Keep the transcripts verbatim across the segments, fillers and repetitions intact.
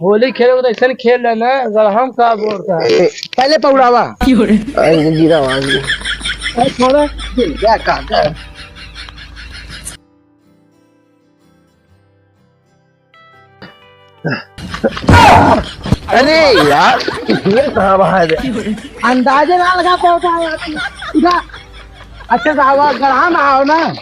होली खेले तो ऐसे खेल लेना, अगर हम का बोलता है। ए, पहले पौड़ावा। क्यों रे? अरे, गिरा आवाज में। अरे, छोड़ा। क्या, क्या, क्या? अरे यार, ये कहाँ बाहर है? अंदाजे ना लगा पाता है यार। इधर अच्छे से हवा गढ़ा में आओ ना।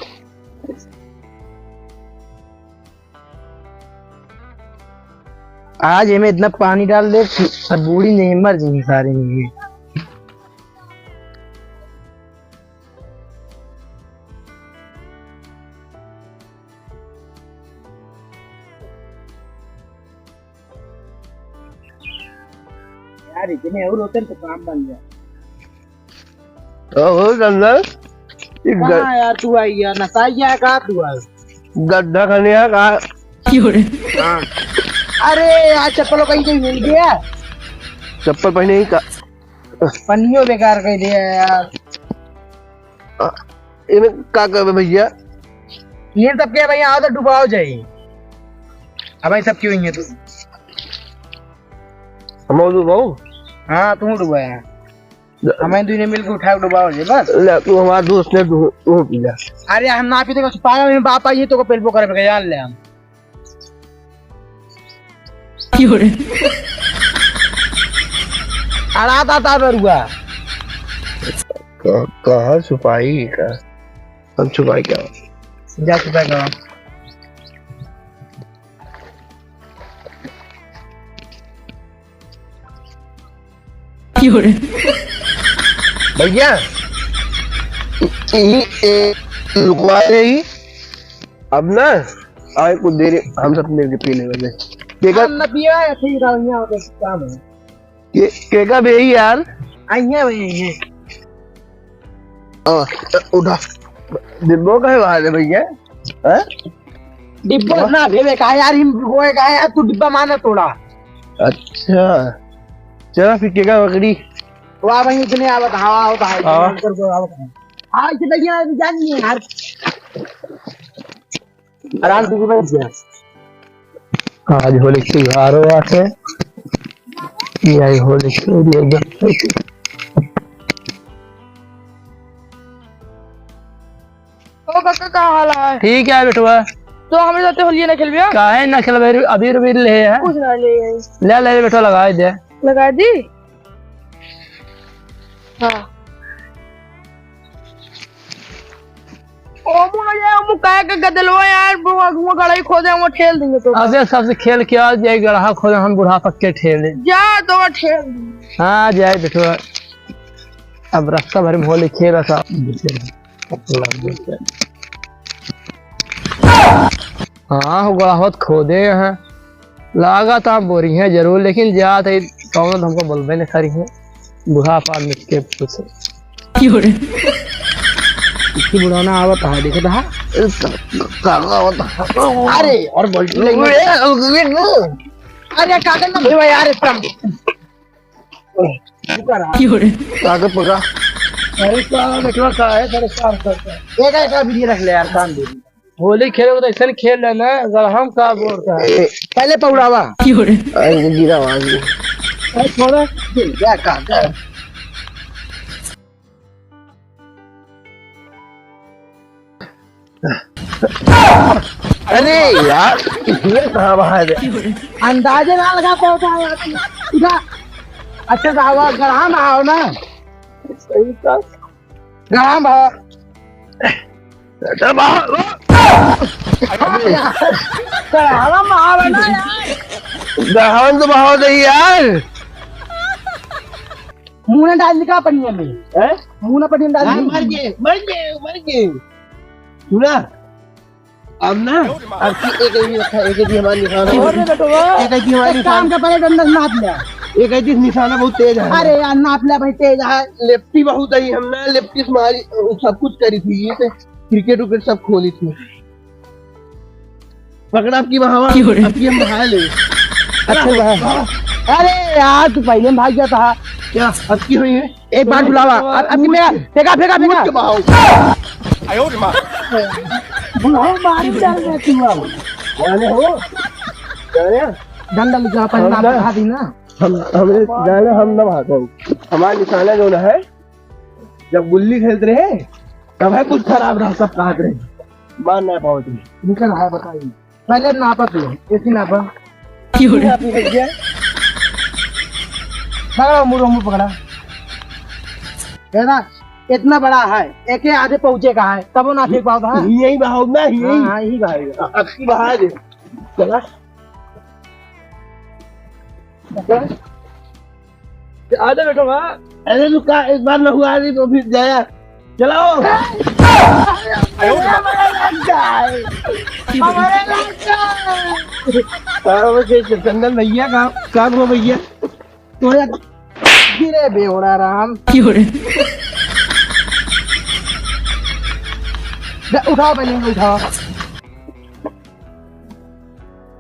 आज एमे इतना पानी डाल दे, सब बूड़ी नहीं, मर जाएंगे सारे नहीं। यार, इतने और होते तो काम बन जाए। तो हो गंदा, ये ग- कहाँ यार तू आई यार, नसाई है का तू आज? गड्ढा खाने आ का? क्यों रे? हाँ। अरे यार, चप्पल कहीं कहीं मिल गया। चप्पल पहने ही का? पन्नियों बेकार कर दिया यार। आ, इमे का करबे भैया? ये सब के भैया, आओ तो डुबाओ जाई। अब भाई सब क्यों ही है तू? हम डुबाओ? हाँ, तू डुबाया। द- हमें दुई ने मिलके उठा के डुबाओ जे बस। ले, तू हमार दोस्त ने, तू, तू पी ले। अरे, हम ना पीते, बस पागल में बाप आई है, तो को पेलबो करे, जान ले हम। क्यों रे? अड़ा दाता बरुआ। क-, कहाँ छुपाई का? हम छुपाई क्या? जा छुपाई का। क्यों रे? भैया, ई, ई, ए, लुकवा दे ई। अब ना, आए कुछ देर हम सब मिलके पी लेंगे। केका हम ना पिया, ऐसे ही रहो, यहाँ पे काम है। के, केका बे ई यार? आई है भाई, आई है। आ, उठा। डिब्बो का है बाहर है भैया? हैं? डिब्बो हाँ? ना भेवे का यार, हम गोए का यार, तू डिब्बा माना तोड़ा। अच्छा, चला फिर केका पकड़ी। वाह भाई, इतने आवत हवा होता है, हाँ। कर दो, आवत है। हाँ, इसे भैया, अभी जान नहीं है यार। आराम से बैठ जा। आज होली के त्योहारो आके, ये आई होली के लिए एकदम। ओ काका, का हाल है? ठीक है बेटवा। तो हमरे साथे होलिया ना खेलबे? काहे ना खेलबे? अबीर उबीर ले है। कुछ ना ले है। ले, ले बेटवा, लगा दे। लगा दी? हाँ। ओ मुँह ये, ओ मुँह काहे के गदलवा यार, वो, वो गड़ाई खोदे, वो ठेल देंगे तो। अबे सबसे खेल के आ जाए, गड़हा खोदे, हम बुढ़ा पक्के ठेल दे। जा तो ठेल दे। हाँ, जाए बेटवा। अब रास्ता भर में होली खेला था। हाँ, हो गड़ा होत खोदे हैं। लागत हम बोरी हैं जरूर, लेकिन जात है कौनो तो हमको बोलबे नहीं करी है। बुढ़ा पार मिट के पूछे। क्यों रे? इतनी बुढ़ाना आवत है, देखत है? का, का आवत है? अरे, और बोल ले। अरे, कागज ना भेवा यार, इसका। क्यों रे? कागज पकड़ा। अरे, का, देखवा का है, परेशान करता है। एक, एक, एक, भी रख ले यार, काम दे। होली खेले तो ऐसे खेल लेना, अगर हम का बोलता है। ए, पहले पौड़ावा। क्यों रे? अरे, गिरा आवाज में। अरे, छोड़ा। क्या, का, का? अरे यार, ये कहाँ बाहर है? अंदाजे ना लगा पाता है यार। इधर अच्छे से हवा, गढ़ा में आओ ना। सही का? गढ़ा में आओ। अरे बाहर। गढ़ा में आओ ना यार। गढ़ा में तो बहाव दे यार। मुंह ना डाल निकाल पनिया में। हैं? मुंह ना पनिया में डाल हाँ, दी। मर गए, मर गए, मर गए। सुना? अब ना, अब की एक ही रखा, एक ही हमारी निशाना। और रे बेटवा, एक ही हमारी एक काम निशाना। कर, पहले डंडा से नाप ले। एक ही निशाना बहुत तेज है। अरे यार, नाप ले भाई, तेज है। लेफ्टी बहुत है, हम ना लेफ्टी से मारी, सब कुछ करी थी, ये तो क्रिकेट विकेट सब खोली थी। पकड़ा आपकी बहावा, क्यों रे? आपकी हम बहा ले। अच्छा बहा। अरे यार, तू पहले में भाग गया था। क्या? अब की हुई है? एक बार बुलावा। अब, अब की मेरा फेंका, फेंका, फेंका। कूद के बहाओ। बुलाओ, मारी डाल रहा तू अब। जाने हो? जाने? डंडा लेके आओ, पहले हम ना ना, बता दी ना। हम, हमरे जाने हम ना भागो। हमारा निशाना जो ना है, जब गुल्ली खेलते रहे, तब है कुछ खराब रहा, सब कहत रहे। मार ना पाओ तुम। निकल आया, बताइए। पहले नापा तू, ऐसी नापा। क्यों रे? नापी भैया। पकड़ा, मुंह, मुंह पकड़ा। है ना? इतना बड़ा है, एक ही आधे पहुंचे का है, तब वो ना फेंक पाओ था। यही बहाओ ना, यही। हाँ, हाँ, यही बहाएगा। अब की बहा दे। चला। चला। आजा बेटो, हाँ। अरे तू का एक बार नहुआ दी तो फिर जाया। चलाओ। हमारे लग जाए। हमारे लग जाए। हाँ, वो के चंदन भैया, काम, काम हो भैया। तोरे गिरे बेवड़ा राम। क्यों रे? दे, उठाओ पहले, उठाओ।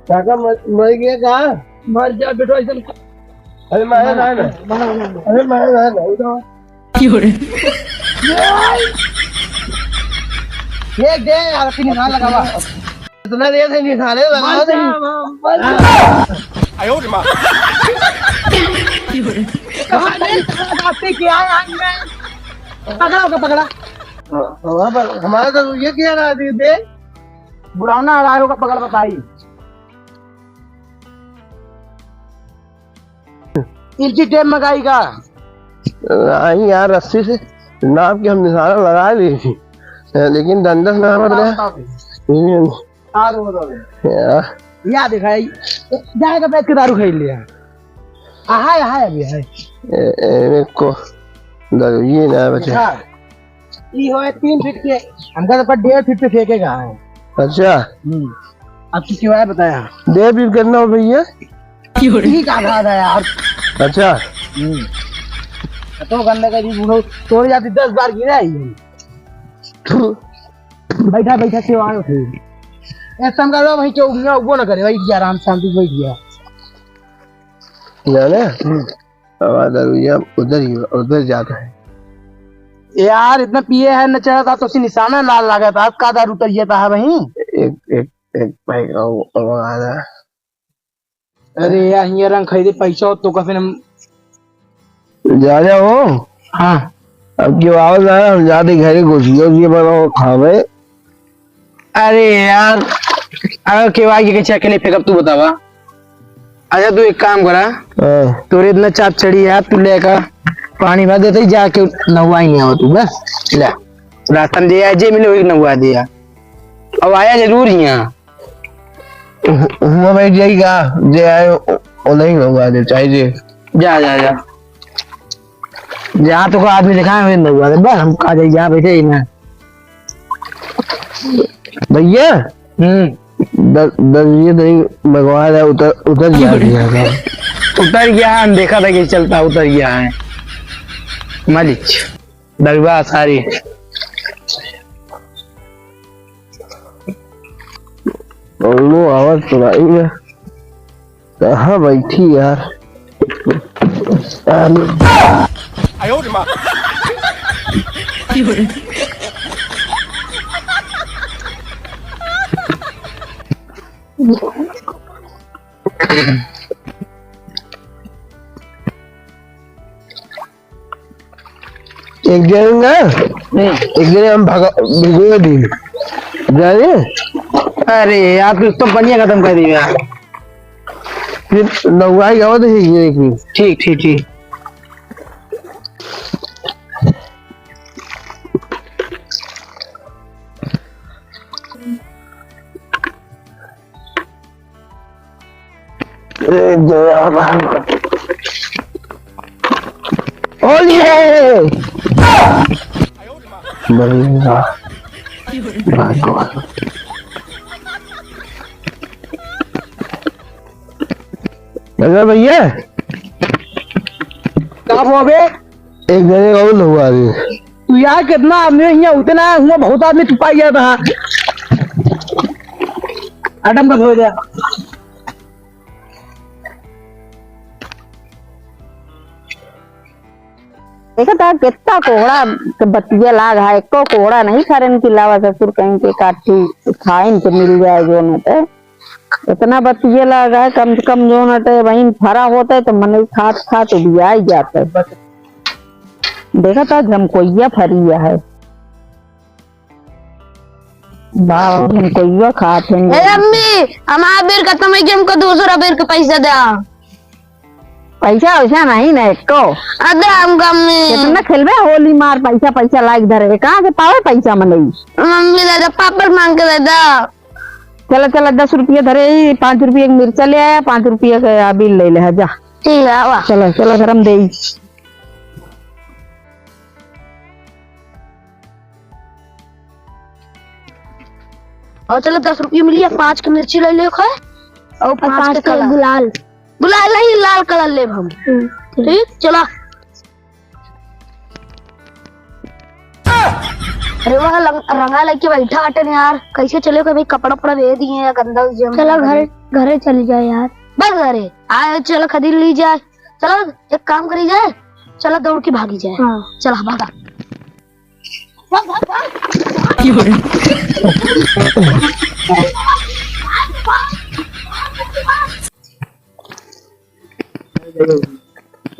काका, मर, मर गया का? मर जा बेटो, ऐसा। अरे मारे ना, ना। मारो, मारो, मारो। अरे मारे ना, ना, उठाओ। क्यों रे? ये दे यार, अपनी निशान लगावा। इतना देर से निशाने लगा दे। मर जा, मर जा। आयो रे माँ। क्यों रे? कहाँ नहीं, कहाँ जाते क्या है आज में? पकड़ा ओका, पकड़ा। हाँ, हाँ, पर हमारा तो ये क्या रहा, दे, दे। बुढ़ाना आ रहा है, ओका पकड़ बताई। इंची टेप मंगाई का? आई यार, रस्सी से नाप के हम निशाना लगा ली थी, लेकिन डंडा से ना पकड़ा। बताओ, बताओ। ये हाँ, तो बताओ। यार। या देखा, जाएगा बैठ के दारू खाई लिया। आहाय, आहाय, अभी है। ए, ए, को दारू ये ना बचे। देखा, ई होए तीन फीट के, हमका तो पर डेढ़ फीट पे फेंकेगा है। अच्छा। हम्म। अब की क्यों है बताया? डेढ़ फीट करना हो भैया। क्यों रे? ठीक आधा आधा यार। अच्छा। हम्म। तो गंदा का जी बूढ़ो तोड़ जाती दस बार गिरा ही। थू। बैठा, बैठा, सेवा हो फिर। ऐसा हम कह रहा वहीं क्यों उठिया, वो ना करे, वही आराम शांति से बैठ गया। जाने? हम्म। हमारा दरुइया उधर ही, उधर जाता है। यार, इतना पिए है, न चढ़ा था, तो उसी निशाना लाल लगा था। अब का दारू उतरिया था वहीं? एक, एक, एक भाई का वो, वो आ रहा है। अरे यार, हियाँ रंग खरीदे पैसा हो तो का फिर हम जा रहे हो? हाँ। अब क्यों आओ ना, हम जाते घरे घुस गए, ये बनाओ खावे। अरे यार, अगर केहू आइके कहे अकेले फेंकब, तू बतावा। अच्छा, तू एक काम करा, हाँ। तोरे इतना चाप चढ़ी है, तू लेका पानी भर देते ही जाके नहुआ ही नहीं आवा तू, बस ले। रास्ता में जे आए, जे मिले, वही नहुआ दिया। अब आया जरूर ही यहाँ। हुआ भाई, जाई का? जे आए, ओ, ओ नहीं नहुआ दे, चाहे जे। जा, जा, जा। जहाँ तो कोई आदमी दिखाए हुए नहुआ दे, बस हम आ जाए, यहाँ बैठे ही ना। भैया, हम्म। द-, दरुइया दही मंगवा रहा, उतर, उतर गया, गया था। उतर गया, हम देखा था कि चलता, उतर गया है। मालिक, दरुआ सारी। और वो आवाज सुनाई है। कहाँ बैठी यार? आयो रे माँ। एक जने ना, हम्म। एक जने हम भगा, भिगो दी। जाने? अरे यार, तू तो बनिया खत्म कर दिया। फिर नौवाई गावा तो ठीक है, एक मिनट। ठीक, ठीक, ठीक। ए, दया भाई। ओए! बढ़िया। भाई को। अरे भैया। का हुआ बे? एक जने का और हुआ अभी। तू यार कितना आदमी है यहाँ, उतना हुआ, बहुत आदमी तू पाई जाता है। आइटम का हो गया। देखा था कितना कोहड़ा के बतिया लाग है, एको कोहड़ा नहीं खरेन की लावा ससुर कहीं के काठी खाइन के मिल जाए जो न तो। इतना बतिये लगा है, कम से कम जौन अटे बहिन फरा होत है तो मनई खात खात उबियाई जात है। देखा था झमकोइया फरी है। बाप, हम कहियो खात हैं। ए अम्मी, हमार बेर खतम है कि हमको दूसरा बेर के पैसा दे। पैसा वैसा नहीं ना एको। अदे हमको अम्मी। कितना खेलबे होली मार, पैसा, पैसा लाइक धरे। कहाँ से पावे पैसा मनई? मम्मी दे दे, पापड़ मांग के दे दे। चला, चला, दस रुपया धरे, ई पाँच रुपया के मिर्चा ले आया, पाँच रुपया के आ बिल ले ले, हाँ, जा। ठीक है, आवा। चला, चला, गरम दे। और चलो, दस रुपये मिली है, पाँच के मिर्ची ले ले खाए, और और पाँच पाँच के के कलर। गुलाल। गुलाल नहीं, लाल कलर लेब हम। हम्म, ठीक। ठीक, चला। अरे वाह, लंग-, रंगा लेके बैठा हटन यार, कैसे चले कोई भाई, कपड़ा उपड़ा दे दिए या गंदा हो गया। चलो घरे, घरे चली जाए यार। बस घरे आए, चलो खरीद ली जाए। चलो एक काम करी जाए, चलो दौड़ के भागी जाए। हाँ। चलो भागा।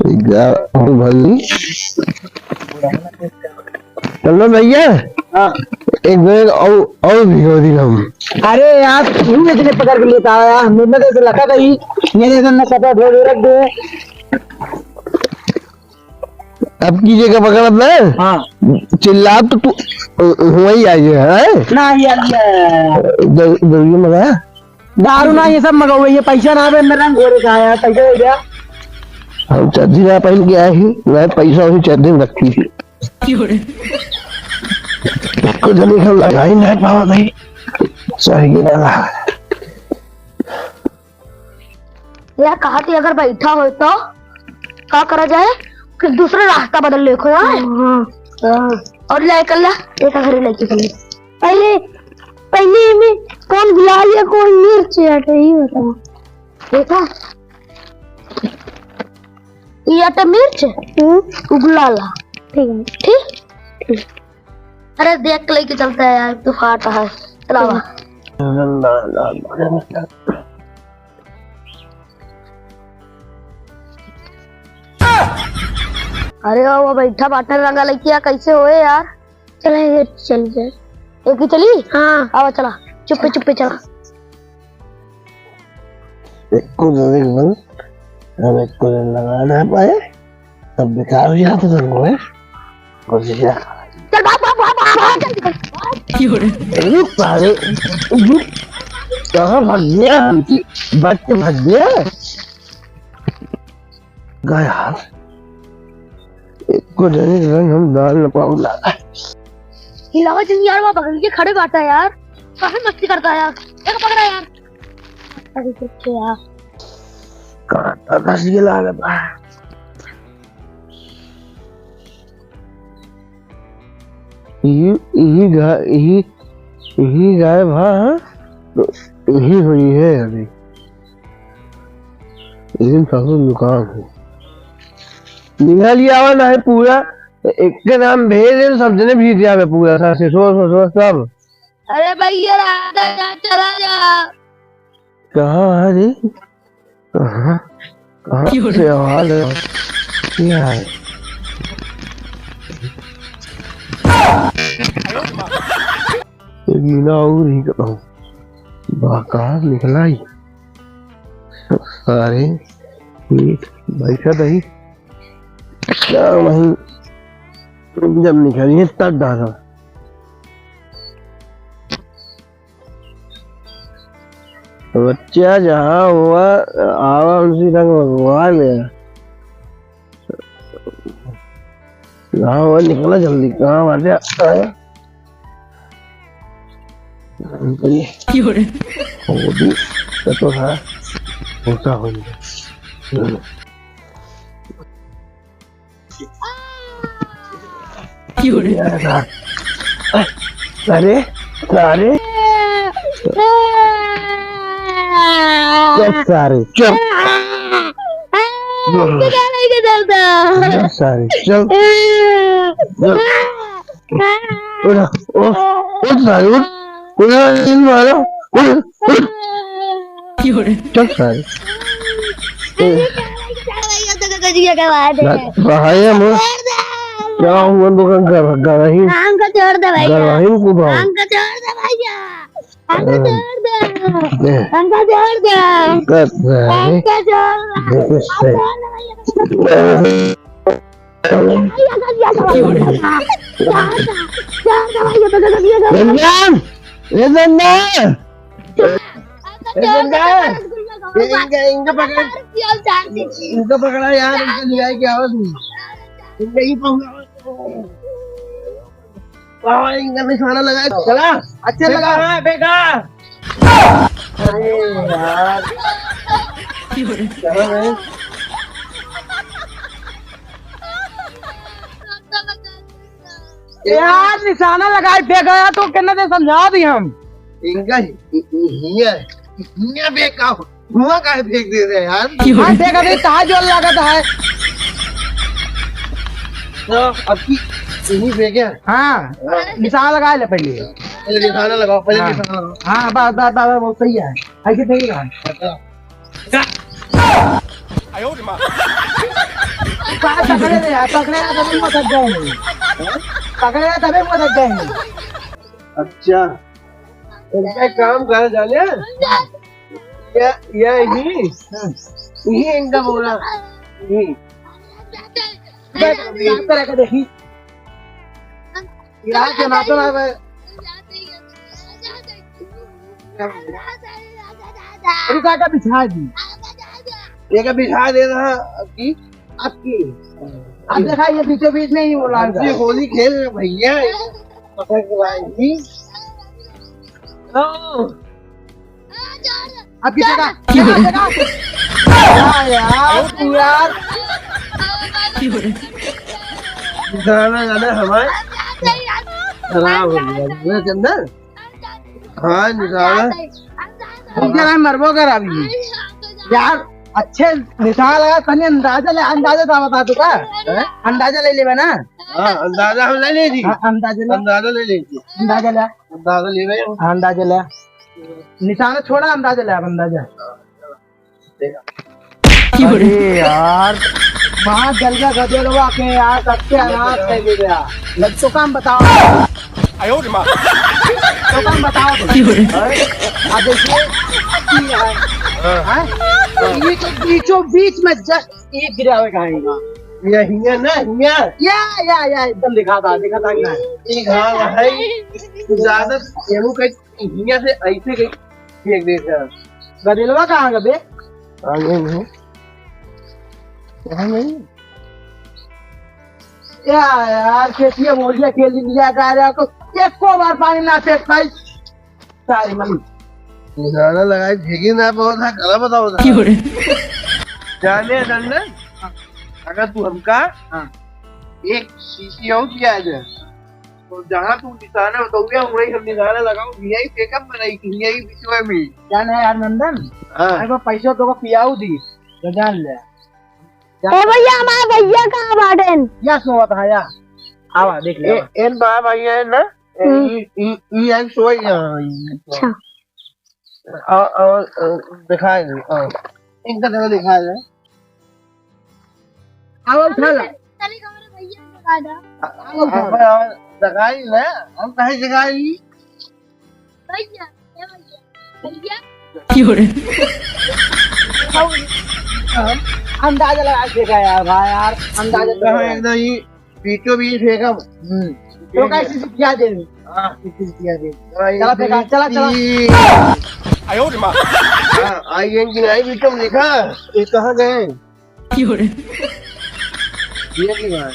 जा, और भाई। चलो भैया। हाँ। एक बैग और, और भिगो दी हम। अरे यार, तू इतने पकड़ के लेता आया, हमने तो ऐसे लगा था ही, ये जैसे न कपड़ा धो धो रख दे। अब की जगह पकड़ब ना। हाँ। चिल्ला तो तू, अ, वही आई है, हैं? ना, ये आ गया। द-, दरिया मंगा। दारू ना, ये सब मंगाओ, ये पैसा ना आवे, मेरा रंग घोरे का आया, पैसा दे दिया। हम चड्ढी ना पहन के आए ही, ना पैसा वही चड्ढी में रखी थी। क्यों रे? इसको जल्दी हम लगा ही नहीं पावा भाई। सही ना रहा। यार, कहा थी अगर बैठा हो तो का करा जाए? फिर दूसरा रास्ता बदल ले, खोया है? हाँ। हाँ। और ले, कर ले, एक घर लेके चले। पहले, पहले में कौन गुलाल या कौन मिर्च है, तो ये बताओ। देखा? ये आटा मिर्च? हम्म। उ गुलाल है। ठीक है। ठीक? अरे देख के लेके चलता है यार, तू फाटा है। चलावा। अरे वो बैठा बाटे रंगा लइकिया, कैसे होए यार? चला ये चल जाए। एक ही चली? हाँ। आवा चला, चुप्पे चुप्पे चला। एको जने के बल, हम एको जने लगा ना पाए, तब बेकार हो जात है। कोशिश यार। चल भाग, भाग, भाग, भाग, भाग, जल्दी भाग। अरे सारे, रुक। कहाँ भाग गया? बच के भाग गया। गया यार। एको जने के रंग हम डाल न पाउला। हिलावा जन यार, वो बगल के खड़े बाटा यार। काहे मस्ती करता है यार? एक पकड़ा यार। अरे कुछ यार। काटा फंस गया लागत बा। यही, यही गा-, यही, यही गायब हा, हा? तो यही हुई है अभी। लेकिन सब दुकान है। निकाल लिया हुआ ना है पूरा, एक के नाम भेज दे, सब जने भेज दिया है पूरा, सास ससुर, ससुर सब। अरे भैया, राधा जा, चला जा। कहाँ है रे? कहाँ? कहाँ से आवाज है? क्या है? एक मिला और ही करता हूँ। बाहर निकला ही। सारे, ये बैठा था ही। क्या वहीं जब निकलिए तब डाला। बच्चा जहाँ हुआ, आवा उनसे रंग भगवान है। कहाँ हुआ, निकला जल्दी, कहाँ हुआ, जा, आया। निकलिए। क्यों रे? वो भी, तो था, होता हो गया। क्यों रे? अरे, अरे। चुप सारे, चुप। चुप सारे, चुप। चुप। उठ, उठ, उठ सारे, उठ। उठ, उठ, उठ, उठ। क्यों रे? चल सारे। ए। भाई, हम क्या हुआ, हम लोग घर, घर ही, हमका छोड़ दे भैया। घर ही को भाव। हमका छोड़ दे भैया। हमका छोड़ दे। ए। हमका छोड़ दे। कर दे। हमका छोड़ दे। कर दे। हमका छोड़ दे भैया। रंजन! ए रंजन! ए रंजन! ए, इनका, इनका पकड़। इनका पकड़ा यार, इनका ले आए क्या हो तुम? इनका ही पकड़ा। वाह, इनका निशाना लगा। चला, अच्छे लगा। बेटा, बेटा। अरे यार। चलो भाई। यार, निशाना लगाए फेंका है, तो कितना देर समझा दी हम। इनका हि-, हि-, हिया, हिया फेंका, हुआ काहे फेंक दे रहे यार? हाँ, फेंका दे, कहाँ जोर लागत है? तो अब की यहीं फेंके? हाँ, हाँ। निशाना लगा ले पहले। पहले निशाना लगाओ, पहले हाँ। निशाना लगाओ। हाँ, बस, बस, बस, बस, सही है। ऐसे फेंक रहा है। अच्छा। पकड़े रे यार, पकड़े रे, तभी मदद जाएंगे। पकड़े रे, तभी मदद जाएंगे। अच्छा, इनका एक काम करे जाने? या, या ही, ही इनका बोला, ही। बस, यहाँ पे रख दे, ही। यहाँ के नाचो ना बे। रुका के बिछा दी। ये का बिछा दे रहा आपकी, आपकी। अब देखा, ये बीचों बीच में ही बोला ये होली खेल रहे भैया, पकड़ के लाए जी। ओ। अब किसी का, किसी का, किसी का? क्या यार, तू यार। गाना, गाना हमारे खराब हो गया, ना चंदन? हाँ, निशाना। तू क्या है, मरबो कर अभी। यार, अच्छे निशाना लगा, तनी अंदाजा ले, अंदाजा था बता तू का? हैं? अंदाजा ले लेबे ना? हाँ, अंदाजा हम ले ले जी। हाँ, अंदाजा ले। अंदाजा ले ले जी। अंदाजा ले। अंदाजा ले रहे हो? हाँ, अंदाजा ले। निशाना छोड़ा, अंदाजा ले, अब अंदाजा। अरे यार, वहाँ जल गया गदेलवा के यार, सबके अनाथ कर दे गया। लग तो काम बताओ। आयो रे माँ। तो काम बताओ तुम। अब देखिए, ये है। हाँ? ये तो बीचों बीच में just एक गिरा हुआ कहाँ है? या हिया ना, हिया। या, या, या, एकदम दिखा था, दिखा था कि ना? एक हाँ है, ज्यादा एहू कहीं हिया से ऐसे कहीं फेंक दे सर। गदेलवा कहाँ गबे? आगे में। यहाँ नहीं। या यार, खेतिया मोरिया के लिए लिया जा रहा तो एको बार पानी ना फेंक पाई। सारी मम्मी। निशाना लगाए, फेंकी ना पाओ था, गला बताओ था। क्यों रे? जाने डंडन, अगर तू हमका हाँ। एक शीशी और पिया दे, तो जहाँ तू निशाना बताओगे, वहीं हम निशाना लगाओ, यहीं फेंकब बनाई, यहीं बिचवा में। क्या ना यार नंदन? हाँ। अरे वो पैसा तो को पियाऊ दी, तो जान ले। ए भैया, हमारे भैया कहाँ बाटेन? या सोवत है या। आवा, देख ले, ए, आवा। एन बा भैया है ना? ए, हम्म। ई, ई, ई आई सोई, हाँ, ई। अच्छा। और, और, अ, दिखाई दे, हाँ। इनका जगह दिखाई दे। आवा, उठा ला। चल, चल, हमारे भैया को जगा दे। आवा, उठा ला। आवा, आवा, जगाई ना, हम कहीं जगाई। भैया, ए भैया, भैया। क्यों रे? अंदाजा लगा के देखा यार, भाई यार, अंदाजा तो कहाँ लगा। एकदम ही बीचों बीच फेंका। हम्म। तो कैसे सीखिया दे? हाँ, कैसे सीखिया दे? हाँ, चला ये फेंका, चला, चला। आयो रे माँ। हाँ, आई एन की नहीं बीचों में देखा, ये कहाँ गए? क्यों रे? ये की बात।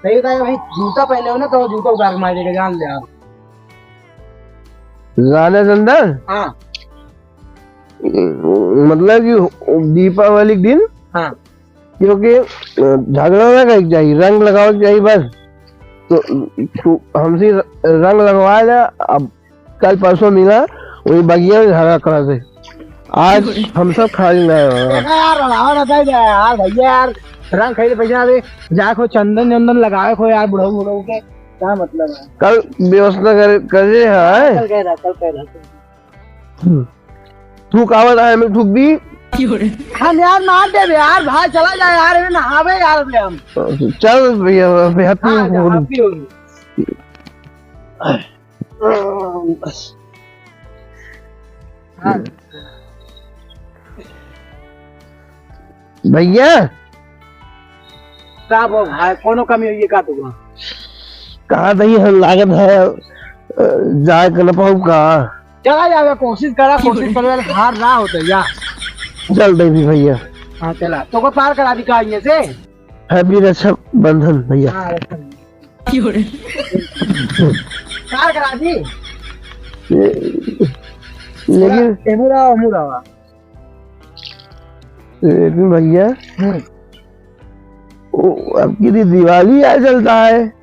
सही बताया भाई, जूता पहने हो ना तो जूता उतार के मार देगा, जान ले आप। जाने चंदन? हाँ। मतलब कि दीपावली के दिन हाँ। क्योंकि, अ, झगड़ा ना करे के चाही, रंग लगावे के चाही बस। तो तू हमसे र-, रंग लगवा ले, अब कल परसों मिला, वही बगिया में झगड़ा करा से। आज हम सब खाली ना रहा। देखा यार, रड़ावा रहता है यार, भैया यार, रंग खरीदे पैसा दे, जाए को चंदन चंदन लगावे को यार, बुढ़ऊ बुढ़ऊ के क्या मतलब है? कल व्यवस्था करे, करे है। कल कह रहा, कल कह रहा। तू कावत आए, मैं ठुक दी। हम यार मार देबे यार, भाई चला जाए यार, एमे नहावे यार अबे हम। चल भैया, अबे happy हाँ, जा, होली। Happy होली। बस। हाँ। भैया। का बा भाई, कोनो कमी होइए का तुका? कहा दही हम लागत है, अ, जाए के न पाऊँ का? चला जावे, कोशिश करा, कोशिश करे वाले हार ना होते या। चल देवी भैया। हाँ, चला। तोको पार करा दी का इहाँ से? Happy रक्षाबंधन भैया। हाँ, रक्षाबंधन। पार करा दी। ये, लेकिन एमुरा, एमुरा। लेकिन भैया, हम्म। वो, अब की दी-, दिवाली आ चलता है।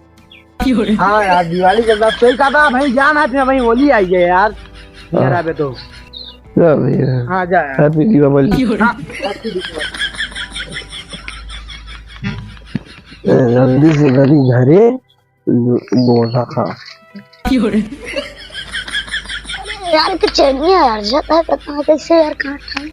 हाँ यार, दिवाली चलता है। सही कहा था भाई, जान है, फिर वही होली आई है यार। हाँ। यार, अबे तो। जा भैया। हाँ, जा यार। Happy Diwali। हाँ, happy Diwali। जल्दी से घरी घरे। दो-, दो लाख। अरे यार, एक चैनिया यार, जाता है, पता है कैसे यार, कहाँ था?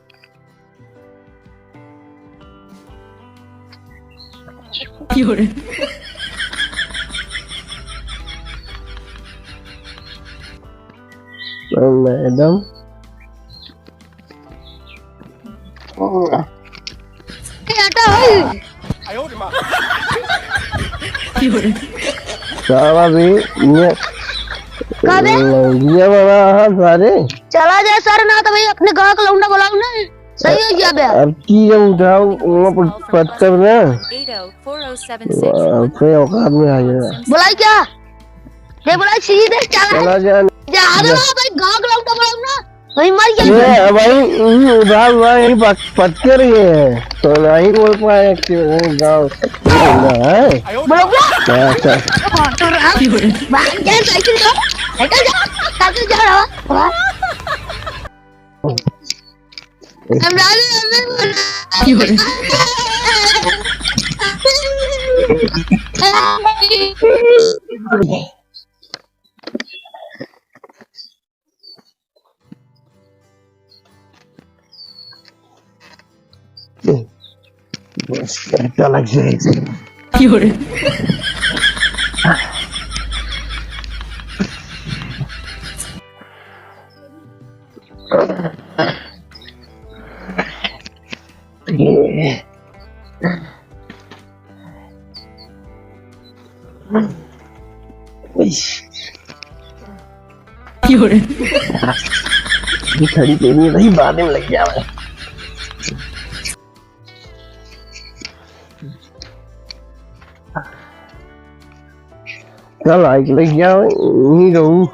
मैडम। ए, हटा, ओए। साला भी ये का बे? लौंडिया वाला है सारे। चला जाए सर, ना तो भाई अपने गाँव का लौंडा बुलाओ ना, सही हो गया बे। अब की जब उठाओ, वो पर पत्थर ना। अपने औकात में आ गया। बुलाई क्या? दे बुलाई, सीधे चला। चला जा। जा, अरे जा। वाह भाई, गाँव का लौंडा बुलाओ ना। वही मर गया। ये भाई, ये उधार हुआ, यही पक-, पटके रही है। तो नहीं बोल पाए कि वो गाँव है। बोलो क्या? अच्छा। भाग जा, साइकिल का। हटो जा, साइकिल जा रहा। हम राजे, राजे। बस, घंटा लग जाए। ये खड़ी के लिए भाई बाद में लग गया है। चल, आइक लग गया है, यहीं रहूं।